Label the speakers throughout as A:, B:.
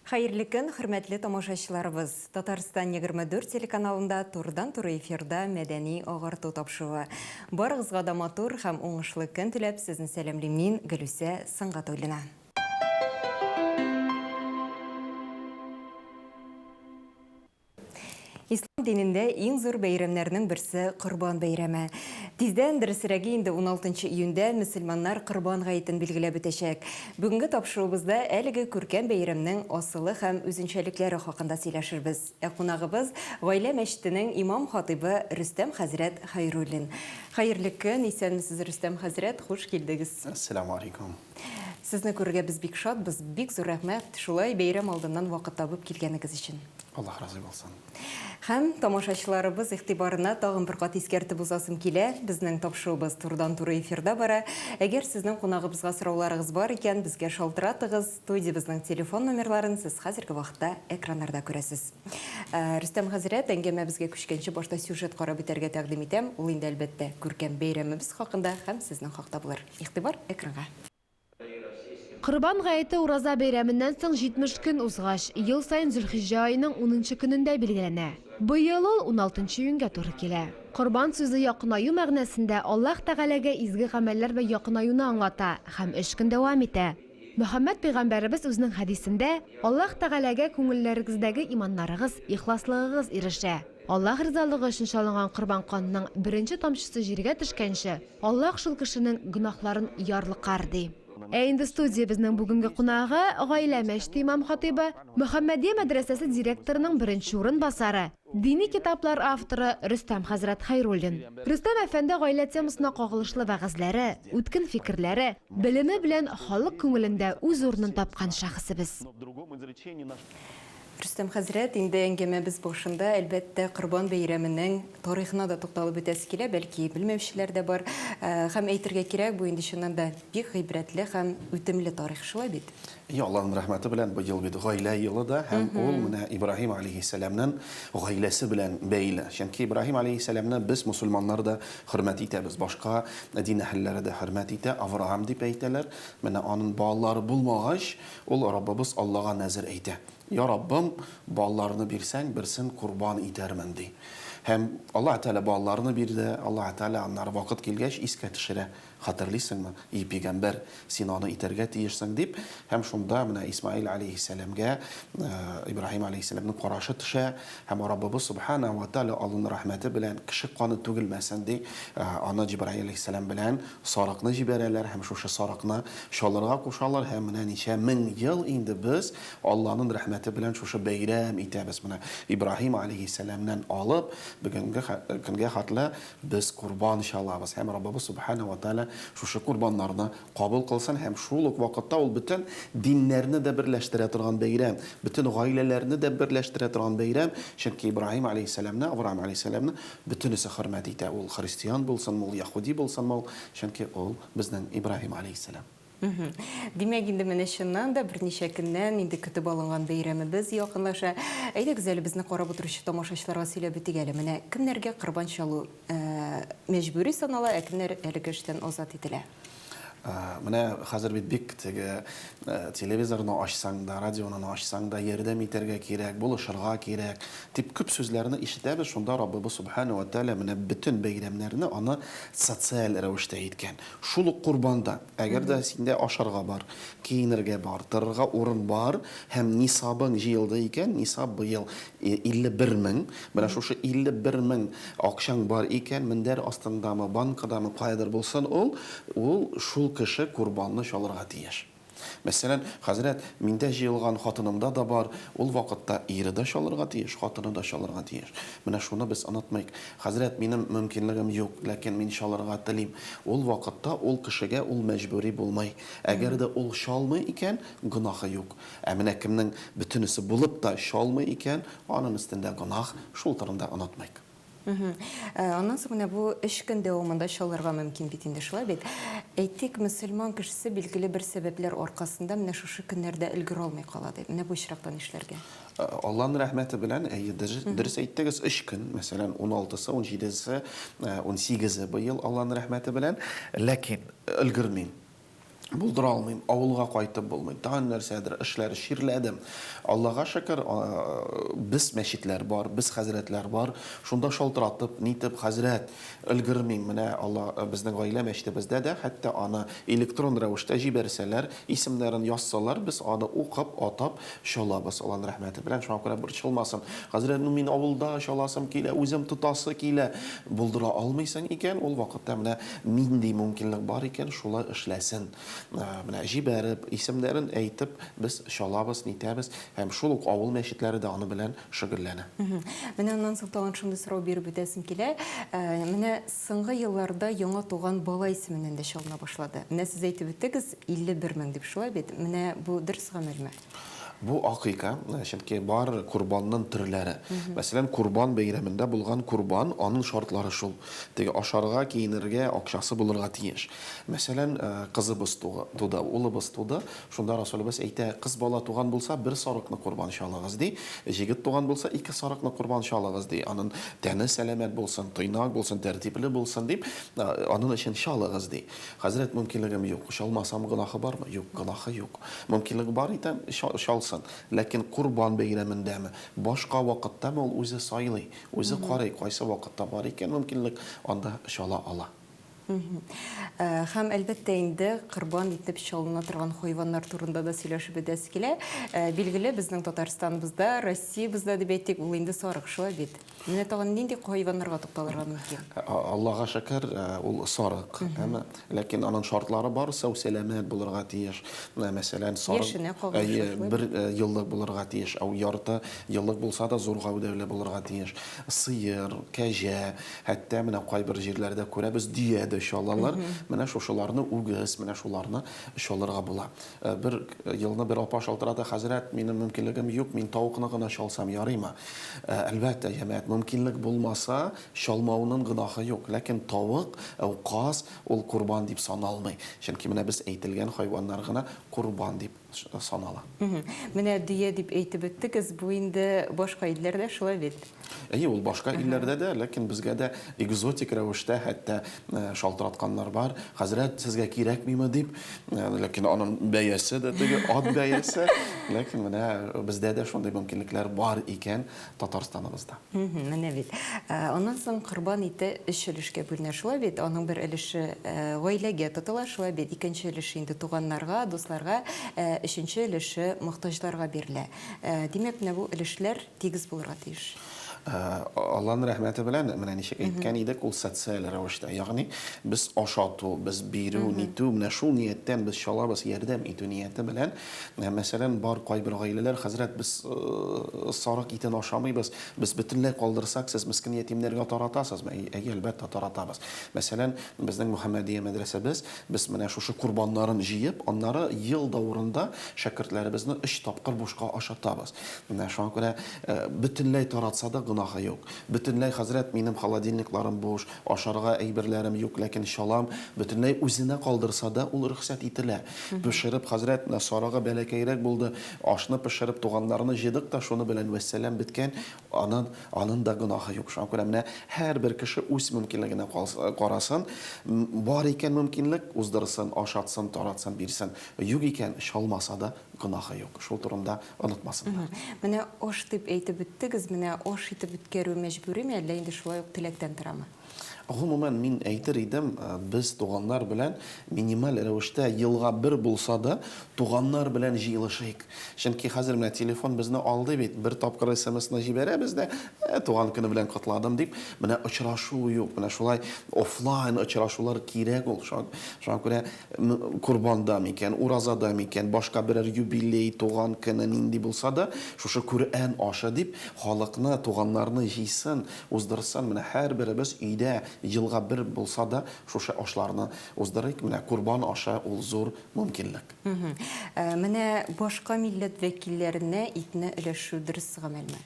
A: Хәерле көн, хөрмәтле тамашачыларыбыз! Татарстан 24 телеканалында турыдан-туры эфирда Мәдәни агарту тапшыруы. Барыгызга да матур һәм уңышлы көн теләп, сезне сәламлим мин, Гөлүсә Сөнгатуллина. Ислам динендә иң зур бәйрәмнәрнең берсе Корбан бәйрәме. Тиздән, дөресрәге инде 16 июньдә мөселманнар Корбан гаетен билгеләп үтәчәк. Бүгенге тапшыруыбызда әлеге күркәм бәйрәмнең асылы һәм үзенчәлекләре хакында сөйләшербез. Ә кунагыбыз, Гаилә мәчетенең имам-хатыйбы Рөстәм хәзрәт Хәйруллин. Хәерле көн, исәнмесез, Рөстәм хәзрәт, хуш килдегез.
B: Әссәламү алейкум.
A: Сезне күрергә без бик шатбыз, бик зур рәхмәт, шулай бәйрәм алдыннан вакыт табып килгәнегез өчен.
B: Аллаһ разый булсын.
A: Һәм тамашачыларыбыз игътибарына тагын бер кат искәртеп узасым килә, безнең тапшыруыбыз турыдан-туры эфирда бара. Әгәр сезнең кунагыбызга сорауларыгыз бар икән, безгә шалтыратыгыз, студиябезнең телефон номерларын сез хәзерге вакытта экраннарда күрәсез. Рөстәм хәзрәт, әңгәмәбезгә күчкәнче башта сюжет карап үтәргә тәкъдим итәм. Ул инде, әлбәттә, күркәм бәйрәмебез хакында һәм сезнең хакта булыр. Игътибар экранга.
C: Корбан гаете Ураза бәйрәменнән соң 70 көн узгач, ел саен Зөлхиҗҗә аеның унынчы көнендә билгеләнә. Быел ул уналтынчы июньгә туры килә. Корбан сүзе якынаю мәгънәсендә Аллаһ Тәгаләгә изге гамәлләр белән якынаюны аңлата һәм өч көн дәвам итә. Мөхәммәд пәйгамбәребез үзенең хәдисендә, Аллаһ Тәгаләгә күңелләрегездәге иманнарыгыз, ихласлыгыгыз ирешә. Аллаһ ризалыгы өчен чалынган корбан канының беренче тамчысы җиргә төшкәнче, Аллаһ шул кешенең гөнаһларын ярлыкар, ди. Ә инде студиябезнең бүгенге кунагы, Гаилә мәчете имам-хатыйбы, Мөхәммәдия мәдрәсәсе директорының беренче урынбасары, дини китаплар авторы Рөстәм хәзрәт Хәйруллин. Рөстәм әфәнде гаилә темасына кагылышлы вәгазьләре, үткен фикерләре, белеме белән халык күңелендә үз урынын тапкан шәхесебез.
A: Рөстәм хәзрәт, инде әңгәмәбез башында, әлбәттә, Корбан бәйрәменең тарихына да тукталып үтәсе килә, бәлки белмәүчеләр дә бар. Һәм әйтергә кирәк, бу инде чыннан да бик гыйбрәтле һәм үтемле тарих, шулай бит?
B: Ие, Аллаһның рәхмәте белән быел бит Гаилә елы да, һәм ул менә Ибраһим аләйһиссәламнең гаиләсе белән бәйле. Чөнки Ибраһим аләйһиссәламне без, мосылманнар да хөрмәт итәбез, башка дин әһелләре дә хөрмәт итә, Авраам дип әйтәләр. Менә аның балалары булмагач, Ул Раббыбыз Аллага нәзер әйтә, Йа Раббым, балаларны бирсәң, берсен корбан итәрмен, ди. Һәм Аллаһ Тәгалә балаларны бирде, Аллаһ Тәгалә аннары вакыт килгәч искә төшерә, Хәтерлисеңме, и пигамбәр, син аны итәргә тиешсең, дип, һәм шунда менә Исмаил аләйһиссәламгә Ибраһим аләйһиссәламнең карашы төшә, һәм Раббыбыз Сүбхәнәһү вә Тәгалә Алланың рәхмәте белән кеше каны түгелмәсен, ди, аны Җибраил аләйһиссәлам белән Сарыкны җибәрәләр һәм шушы сарыкны чалырга кушалар һәм менә ничә мең ел инде без Алланын рәхмәте белән шушы бәйрәм итәбез. Менә Ибраһим аләйһиссәламнән алып бүгенге көнгә хәтле без корбан чалабыз һәм Раббыбыз Сүбхәнәһү вә Тәгалә шушы корбаннарны кабул кылсын һәм шул ук вакытта ул бөтен диннәрне дә берләштерә торган бәйрәм, бөтен гаиләләрне дә берләштерә торган бәйрәм, чөнки Ибраһим аләйһиссәламне, Авраам аләйһиссәламне Бөтенесе хөрмәт итә, ул христиан булсынмы, ул яһүди булсынмы ул, чөнки ул безнең Ибраһим аләйһиссәлам.
A: Димәк, инде менә чыннан да берничә көннән инде көтеп алынган бәйрәмебез якынлаша. Әйдәгез әле безне карап утыручы тамашачыларга сөйләп үтик әле, менә кемнәргә корбан чалу мәҗбүри санала, ә кемнәр әлеге эштән азат ителә?
B: Менә хәзер бит бик теге телевизорны ачсаң да, радионы ачсаң да, ярдәм итәргә кирәк, булышырга кирәк дип күп сүзләрне ишетәбез. Шунда Раббыбыз Субхана ва Тәгалә менә бөтен бәйрәмнәрне аны социаль рәвештә иткән. Шул ук корбанда, әгәр дә синдә ашарга бар, киенергә бар, торырга урын бар һәм нисабың җыелды икән, нисаб быел 51 мең, менә шушы 51 мең акчаң бар икән, мендәр астындамы, банкадамы, каядыр булсын ул, ул шул кеше корбанны чалырга тиеш. Мәсәлән, хәзрәт, миндә җыелган, хатынымда да бар, ул вакытта ире дә чалырга тиеш, хатыны да чалырга тиеш. Менә шуны без онытмыйк. Хәзрәт, минем мөмкинлегем юк, ләкин мин чалырга телим. Ул вакытта ул кешегә ул мәҗбүри булмый. Әгәр дә ул чалмый икән, гөнаһы юк. Ә менә кемнең бөтенесе булып та чалмый икән, анын өстендә гөнаһ, шул турында онытмыйк.
A: Аннан соң менә бу өч көн дәвамында чалырга мөмкин бит инде, шулай бит? Әйтик, мөселман кешесе билгеле бер сәбәпләр аркасында менә шушы көннәрдә өлгерә алмый кала ди. Менә бу очракта нишләргә?
B: Алланың рәхмәте белән, әйе, дөрес әйттегез, өч көн, мәсәлән, уналтысы, унҗидесе, унсигезе быел Алланың рәхмәте белән, ләкин өлгермим. Булдыра алмыйм, авылга кайтып булмый, тагын нәрсәдер, эшләр, чирләдем. Аллага шөкер, без мәчетләр бар, без хәзрәтләр бар. Шунда шалтыратып, нитеп, хәзрәт, өлгермим, менә Алла, безнең гаилә мәчетебездә дә хәтта аны электрон рәвештә җибәрсәләр, исемнәрен язсалар, без аны укып, атап чалабыз, Алланың рәхмәте белән, шуңа күрә борчылмасын. Хәзрәт, ну мин авылда чаласым килә, үзем тотасы килә. Булдыра алмыйсың икән, ул вакытта менә нинди мөмкинлек бар икән, шулай эшләсен. Менә җибәреп, исемнәрен әйтеп, без чалабыз, нитәбез һәм шул ук авыл мәчетләре дә аны белән шөгыльләнә.
A: Менә аннан соң тагын шундый сорау биреп үтәсем килә. Менә соңгы елларда яңа туган бала исеменнән дә чалына башлады. Менә сез әйтеп үттегез, 51 мең дип, шулай бит? Менә бу дөрес гамәлме?
B: Бу акыйка, чөнки бар корбаннын төрләре. Мәсәлән, корбан бәйрәмендә булган корбан, анын шартлары шул. Теге ашарга, киенергә акчасы булырга тиеш. Мәсәлән, кызыбыз туды, улыбыз туды, шунда Расулыбыз әйтә, кыз бала туган булса, бер сарыкны корбан чалыгыз, ди. Җегет туган булса, ике сарыкны корбан чалыгыз, ди. Анын тәне сәламәт булсын, тыйнак булсын, тәртипле булсын дип, анын өчен чалыгыз, ди. Хәзрәт, мөмкинлегем юк, чалмасам гөнаһы бармы? Юк, гөнаһы юк. Мөмкинлеге бар икән, чалсын. Ләкин Корбан бәйрәмендәме, башка вакыттамы ул үзе сайлый, үзе карый, кайсы вакытта бар икән мөмкинлек, анда чала ала.
A: Һәм, әлбәттә инде, корбан итеп чалына торган хайваннар турында да сөйләшеп үтәсе килә. Билгеле, безнең Татарстаныбызда, Россиябездә дип әйтик, ул инде сарык, шулай бит? Менә тагын нинди хайваннарга тукталырга мөмкин?
B: Аллага шөкер, ул сарык. Әмма ләкин аның шартлары бар, сау-сәламәт булырга тиеш. Мәсәлән, сарык
A: Яшенә кагылышлы, шулай
B: бер еллык булырга тиеш, ау ярты еллык булса да зур гәүдәле булырга тиеш. Сыер, кәҗә, хәтта менә кайбер җирләрдә күрәбез, дөя дә чалалар. Менә шушыларны үгез, менә шуларны чалырга була. Бер елны бер апа шалтырата, хәзрәт, минем мөмкинлегем юк, мин тавыкны гына чалсам ярыймы? Әлбәттә, җәмәгать, мөмкинлек булмаса, чалмауның гөнаһы юк. Ләкин тавык, әү каз, ул корбан дип саналмый. Чөнки менә без әйтелгән хайваннар гына корбан дип санала.
A: Менә дөя дип әйтеп үттегез, бу инде башка илләрдә шулай бит?
B: Әйе, ул башка илләрдә дә, ләкин безгә дә экзотик рәвештә хәтта шалтыратканнар бар. Хәзрәт, сезгә кирәкмиме дип, ләкин аның бәясе дә теге ат бәясе. Ләкин менә бездә дә шундый мөмкинлекләр бар икән Татарстаныбызда.
A: Менә бит. Аннан соң корбан ите өч өлешкә бүленә, шулай бит? Аның бер өлеше гаиләгә тотыла, шулай бит? Икенче өлеше инде туганнарга, дусларга, өченче өлеше мохтаҗларга бирелә. Димәк, менә бу өлешләр тигез булырга тиеш.
B: Алланың рәхмәте белән, менә ничек әйткән идек, ул социаль рәвештә, ягъни без ашату, без бирү, нитү, менә шул нияттән без чалабыз, ярдәм итү нияте белән. Мәсәлән, бар кайбер гаиләләр, хәзрәт, без сарык итен ашамыйбыз, без бөтенләй калдырсак, сез мескен ятимнәргә таратасызмы? Әйе, әлбәттә, таратабыз. Мәсәлән, безнең Мөхәммәдия мәдрәсәбез, без менә шушы корбаннарын җыеп, аннары ел давырында шәкертләребезне өч тапкыр бушка ашатабыз. Менә шуңа күрә бөтенләй таратса да гөнаһы юк. Бөтенләй, хәзрәт, минем холодильникларым буш, ашарга әйберләрем юк, ләкин чалам, бөтенләй үзенә калдырса да, ул рөхсәт ителә. Пешереп, хәзрәт, менә сарыгы бәләкәйрәк булды, ашны пешереп, туганнарны җыйдык та, шуны белән вәссәлам беткән, анын, анын да гөнаһы юк. Шуңа күрә менә һәрбер кеше үз мөмкинлегенә карасын, бар икән мөмкинлек, уздырсын, ашатсын, таратсын, бирсен, юк икән, чалмаса да гөнаһы юк. Шул турында онытмасыннар.
A: Менә аш дип әйтеп үттегез, менә аш итеп үткәрү мәҗбүриме, әллә инде шулай ук теләктән торамы?
B: Гомумән, мин әйтер идем, без туганнар белән минималь рәвештә елга бер булса да, туганнар белән җыелышыйк. Чөнки хәзер менә телефон безне алдый бит, бер тапкыр смсны җибәрәбез дә, ә, туган көне белән котладым дип, менә очрашу юк. Менә шулай офлайн очрашулар кирәк ул. Шуңа күрә Корбанда микән, уразада микән, башка берәр юбилей, туган көне нинди булса да, шушы Коръән ашы дип, халыкны, туганнарны җыйсын, уздырсын. Менә һәрберебез өйдә елга бер булса да шушы ашларны уздырыйк. Менә Корбан ашы ул зур мөмкинлек.
A: Менә башка милләт вәкилләренә итне өләшү дөрес гамәлме?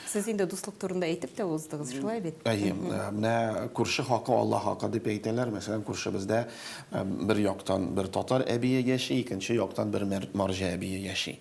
A: Сез инде дуслык турында әйтеп тә уздыгыз, шулай бит?
B: Әйе, менә күрше хакы Алла хакы дип әйтәләр. Мәсәлән, күршебездә бер яктан бер татар әбие яши, икенче яктан бер марҗа әбие яши.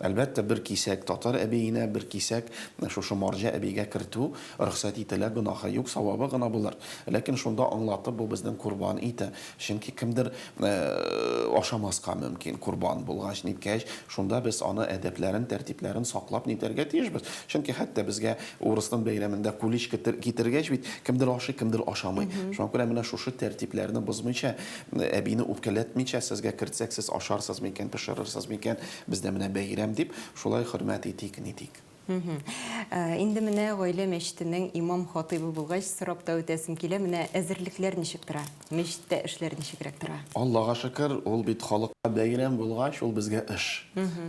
B: Әлбәттә, бер кисәк татар әбиенә, бер кисәк шушы марҗа әбигә кертү рөхсәт ителә, гөнаһы юк, савабы гына булыр. Ләкин шунда аңлатып, бу безнең корбан ите. Чөнки кемдер ашамаска мөмкин, корбан булгач, ниткәч, шунда без аны әдәпләрен, тәртипләрен саклап нитәргә тиешбез. Чөнки хәтта безгә урысның бәйрәмендә кулич китергәч бит, кемдер ашый, кемдер ашамый. Шуңа күрә менә шушы тәртипләрне бозмыйча, әбине үпкәләтмичә, сезгә кертсәк, сез ашарсыз микән, пешерерсез микән, бездә менә бәйрәм дип, шулай хөрмәт итик, нитик.
A: Инде менә Гаилә мәчетенең имам-хатыйбы булгач, сорап та үтәсем килә, менә әзерлекләр ничек тора? Мәчеттә эшләр ничегрәк тора?
B: Аллага шөкер, ул бит халыкка бәйрәм булгач, ул безгә эш.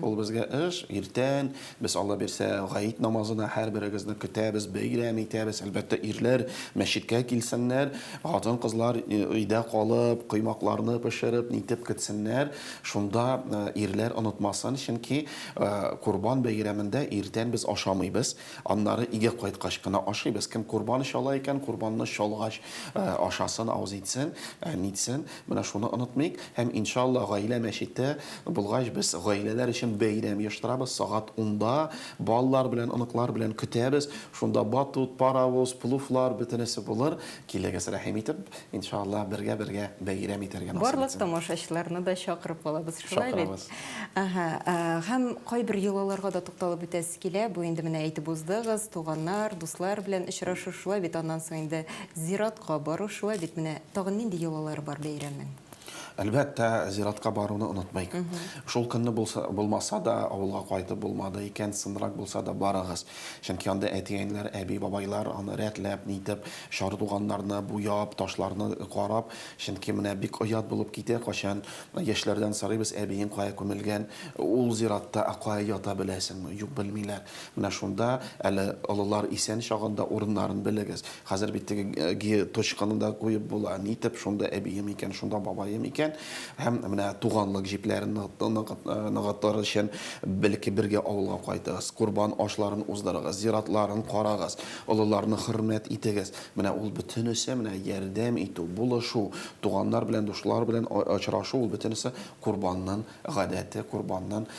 B: Ул безгә эш, иртән без, Алла бирсә, гает намазына һәрберегезне көтәбез, бәйрәм итәбез. Әлбәттә, ирләр мәчеткә килсеннәр, хатын-кызлар өйдә калып, коймакларны пешереп, нитеп көтсеннәр. Шунда ирләр онытмасын, чөнки Корбан бәйрәмендә иртән без ашамыйбыз, аннары өйгә кайткач кына ашыйбыз. Кем корбан чала икән, корбанны чалгач ашасын, авыз итсен, нитсен. Менә шуны онытмыйк. Һәм, иншалла, гаилә мәчете булгач, без гаиләләр өчен бәйрәм оештырабыз. Сәгать унда балалар белән, оныклар белән көтәбез. Шунда батут, паровоз, плуфлар, бөтенесе булыр. Килегез, рәхим итеп. Иншалла, бергә-бергә бәйрәм итәргә насыйп
A: Барлык итсен. тамашачыларны да чакырып калабыз, шулай бит?
B: Чакырабыз.
A: Әһә, һәм кайбер йолаларга да тукталып үтәсе килә. Бу инде менә әйтеп уздыгыз, туганнар, дуслар белән очрашу, шулай бит? Аннан соң инде зиратка бару, шулай бит? Менә тагын нинди йолалары бар бәйрәмнең?
B: Әлбәттә, зиратка баруны онытмыйк. Шул көнне булса, булмаса да, авылга кайтып булмады икән, сынрак булса да барыгыз. Чөнки анда әти-әниләр, әби-бабайлар аны рәтләп, нитеп, чардуганнарны буяп, ташларны карап, чөнки менә бик оят булып китә, кайчан яшьләрдән сорыйбыз, әбиең кая күмелгән, ул зиратта, ә кая ята беләсеңме? Юк, белмиләр. Менә шунда әле олылар исән чагында урыннарын белегез. Хәзер бит теге ге точканы да куеп була, нитеп, шунда әбием икән, шунда бабаем икән. Һәм менә туганлык җепләрен ныгытыр өчен бәлки бергә авылга кайтыгыз, корбан ашларын уздырыгыз, зиратларын карагыз, олыларны хөрмәт итегез. Менә ул бөтенесе, менә ярдәм итү, булышу, туганнар белән, дуслар белән очрашу, ул бөтенесе корбаннын гадәте, корбаннын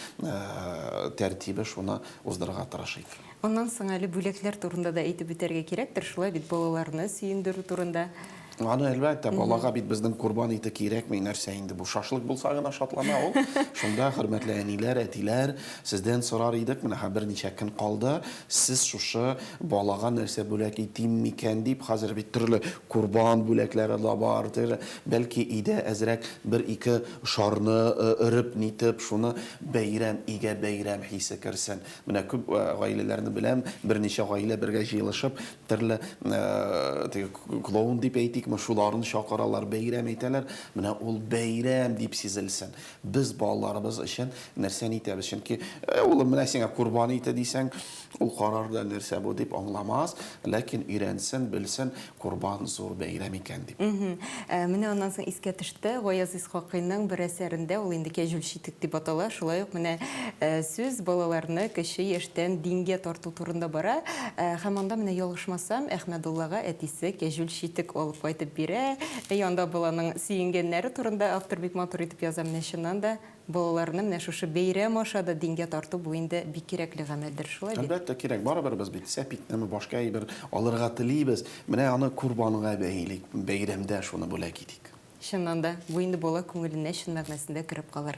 B: тәртибе, шуны уздырырга тырышыйк.
A: Аннан соң әле бүләкләр турында да әйтеп үтәргә кирәктер, шулай бит, балаларны сөендерү турында.
B: Аны, әлбәттә, балага бит безнең корбан ите кирәкми, нәрсә инде бу, шашлык булса гына шатлана ул. Шунда, хөрмәтле әниләр, әтиләр, сездән сорар идек, менә хәзер берничә көн калды, сез шушы балага нәрсә бүләк итим микән дип, хәзер бит төрле корбан бүләкләре дә бар, төрле, бәлки өйдә әзрәк бер-ике шарны өреп, нитеп, шуны бәйрәм, өйгә бәйрәм хисе керсен. Менә күп гаиләләрне беләм, берничә гаилә бергә җыелышып, төрле теге клоун дип әйтикме, шуларын чакыралар, бәйрәм итәләр. Менә ул бәйрәм дип сизелсен. Без балаларыбыз өчен нәрсәне итәбез? Чөнки, улым, менә сиңа корбан ите дисәң, ул карар да, нәрсә бу дип аңламас, ләкин өйрәнсен, белсен, корбан зур бәйрәм икән дип.
A: Менә аннан соң искә төште, Гаяз Исхакыйның бер әсәрендә, ул инде Кәҗүл читек дип атала, шулай ук менә сүз балаларны кече яшьтән дингә тарту турында бара. Һәм анда менә ялгышмасам, Әхмәдуллага әтисе кәҗүл читек алып кайтып бирә. Әй, анда баланың сөенгәннәре турында автор бик матур итеп яза. Менә чыннан да балаларны менә шушы бәйрәм аша да дингә тарту бу инде бик кирәкле гамәлдер, шулай бит?
B: Әлбәттә, кирәк. Барыбер без бит сәпитнеме, башка әйбер алырга телибез. Менә аны корбанга бәйлик, бәйрәмдә шуны бүләк итик.
A: Чыннан да, бу инде бала күңеленә чын мәгънәсендә кереп калыр.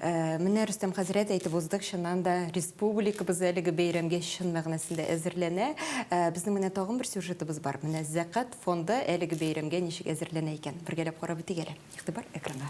A: Менә Рөстәм хәзрәт әйтеп уздык, чыннан да республикабыз әлеге бәйрәмгә чын мәгънәсендә әзерләнә. Безнең менә тагын бер сюжетыбыз бар. Менә Зәкат фонды әлеге бәйрәмгә ничек әзерләнә икән? Бергәләп карап үтик әле. Игътибар экранга.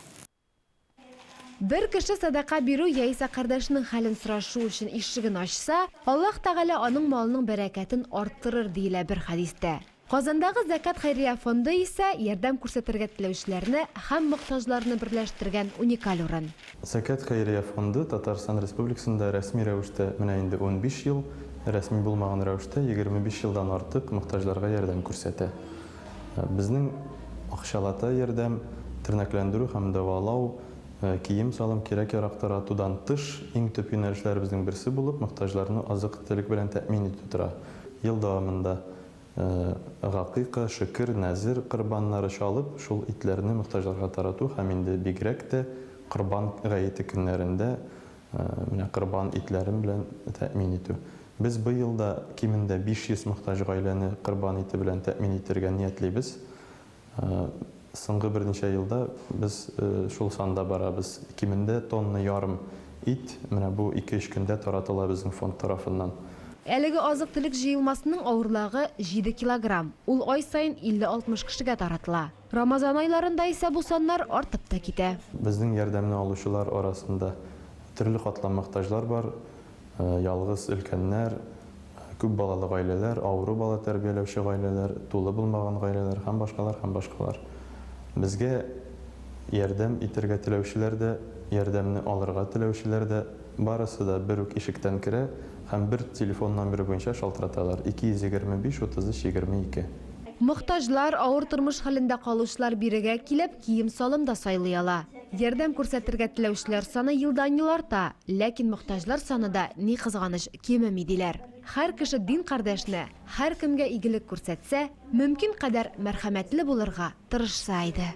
C: Бер кеше сәдака бирү яисә кардәшенең хәлен сорашу өчен ишеген ачса, Аллаһ Тәгалә аның малының бәрәкәтен арттырыр, диелә бер хәдистә. Казандагы Зәкят хәйрия фонды исә ярдәм күрсәтергә теләүчеләрне һәм мохтаҗларны берләштергән уникаль урын.
D: Зәкят хәйрия фонды Татарстан Республикасында рәсми рәвештә менә инде 15 ел, рәсми булмаган рәвештә 25 елдан артык мохтаҗларга ярдәм күрсәтә. Безнең акчалата ярдәм, тернәкләндерү һәм дәвалау, кием-салым, кирәк-ярак таратудан тыш, иң төп юнәлешләребезнең берсе булып, мохтаҗларны азык-төлек белән тәэмин итү тора. Ел дәвамында гакыйка, шөкер, нәзер корбаннары чалып, шул итләрне мохтаҗларга тарату һәм инде бигрәк тә Корбан гаете көннәрендә менә корбан итләрен белән тәэмин итү. Без быел да кимендә 500 мохтаҗ гаиләне корбан ите белән тәэмин итәргә ниятлибез. Соңгы берничә елда без шул санда барабыз. Кимендә тонна ярым ит менә бу ике-өч көндә таратыла безнең фонд тарафыннан.
C: Әлеге азык-төлек җыелмасының авырлыгы җиде килограмм. Ул ай саен 50-60 кешегә таратыла. Рамазан айларында исә бу саннар артып та китә.
D: Безнең ярдәмне алучылар арасында төрле катлам мохтаҗлар бар, ялгыз өлкәннәр, күп балалы гаиләләр, авыру бала тәрбияләүче гаиләләр, тулы булмаган гаиләләр һәм башкалар, һәм башкалар. Безгә ярдәм итәргә теләүчеләр дә, ярдәмне алырга теләүчеләр дә, барысы да бер үк ишектән керә һәм бер телефон номеры буенча шалтыраталар, 225 33 22.
C: Мохтаҗлар, авыр тормыш хәлендә калучылар бирегә килеп, кием-салым да сайлый ала. Ярдәм күрсәтергә теләүчеләр саны елдан-ел арта, ләкин мохтаҗлар саны да, ни кызганыч, кимеми, диләр. Һәр кеше дин кардәшенә, һәркемгә игелек күрсәтсә, мөмкин кадәр мәрхәмәтле булырга тырышса иде.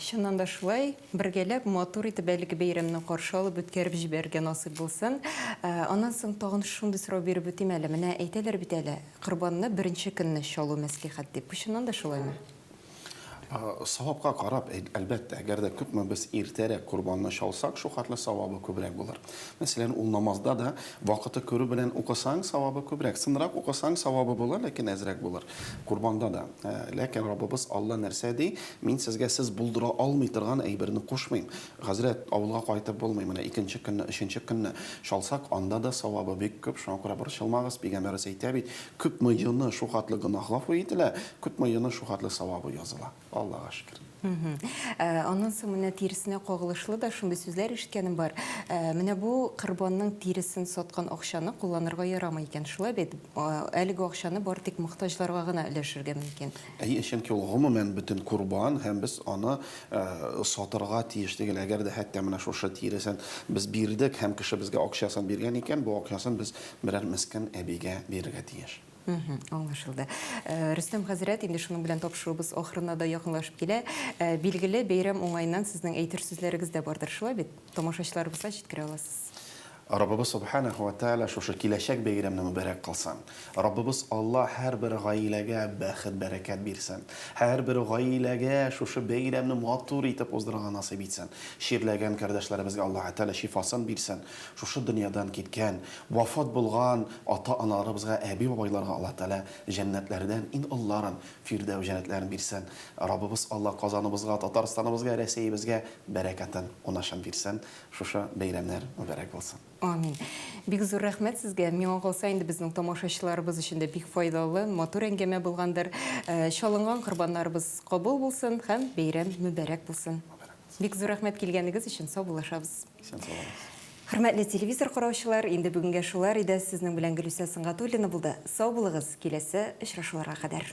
A: Чыннан да шулай, бергәләп матур итеп әлеге бәйрәмне каршы алып, үткәреп җибәрергә насыйп булсын. Аннан соң тагын шундый сорау биреп үтим әле. Менә әйтәләр бит әле, корбанны беренче көнне чалу мәслихәт дип. Бу чыннан да шулаймы?
B: Савапка карап, әлбәттә, әгәр дә күпме без иртәрәк корбанны чалсак, шул хәтле савабы күбрәк булыр. Мәсәлән, ул намазда да вакыты керү белән укысаң, савабы күбрәк. Сынрак укысаң, савабы булыр, ләкин әзрәк булыр. Корбанда да. Ләкин Раббыбыз Алла нәрсә ди? Мин сезгә сез булдыра алмый торган әйберне кушмыйм. Хәзрәт, авылга кайтып булмый, менә икенче көнне, өченче көнне чалсак, анда да савабы бик күп, шуңа күрә борчылмагыз, пәйгамбәребез әйтә бит, Күпме йоны шул хәтле гөнаһ гафу ителә, күпме йоны шул хәтле савабы языла. Аллага шөкер.
A: Аннан соң менә тиресенә кагылышлы да шундый сүзләр ишеткәнем бар. Менә бу корбанның тиресен саткан акчаны кулланырга ярамый икән, шулай бит? Әлеге акчаны бары тик мохтаҗларга гына өләшергә мөмкин.
B: Әйе, чөнки ул гомумән бөтен корбан һәм без аны сатырга тиеш түгел. Әгәр дә хәтта менә шушы тиресен без бирдек һәм кеше безгә акчасын биргән икән, бу акчасын без Берәр мескен әбигә бирергә тиеш.
A: Аңлашылды. Рөстәм хәзрәт, инде шуның белән тапшыруыбыз ахырына да якынлашып килә. Билгеле, бәйрәм уңаеннан сезнең әйтер сүзләрегез дә бардыр, шулай бит? Тамашачыларыбызга җиткерә аласыз.
B: Раббыбыз Субханәһү вә Тәгалә шушы киләчәк бәйрәмне мөбарәк кылсын. Раббыбыз Алла һәрбер гаиләгә бәхет-бәрәкәт бирсен. Һәрбер гаиләгә шушы бәйрәмне матур итеп уздырырга насыйп итсен. Чирләгән кардәшләребезгә Аллаһы Тәгалә шифасын бирсен. Шушы дөньядан киткән, вафат булган ата-аналарыбызга, әби-бабайларга Аллаһ Тәгалә җәннәтләрдән иң олыларын, Фирдәү җәннәтләрен бирсен. Раббыбыз Аллаһ Казаныбызга, Татарстаныбызга, Рәсәебезгә бәрәкәтен, унашын бирсен. Шушы бәйрәмнәр мөбарәк булсын.
A: Амин. Бик зур рәхмәт сезгә. Миңа калса, инде безнең тамашачыларыбыз өчен дә бик файдалы, матур әңгәмә булгандыр. Чалынган корбаннарыбыз кабул булсын һәм бәйрәм мөбарәк булсын. Бик зур рәхмәт килгәнегез өчен. Саубуллашабыз.
B: Исән сау булыгыз.
A: Хөрмәтле телевизор караучылар, инде бүгенгә шулар иде. Сезнең белән Гөлүсә Сөнгатуллина булды. Сау булыгыз, киләсе очрашуларга кадәр.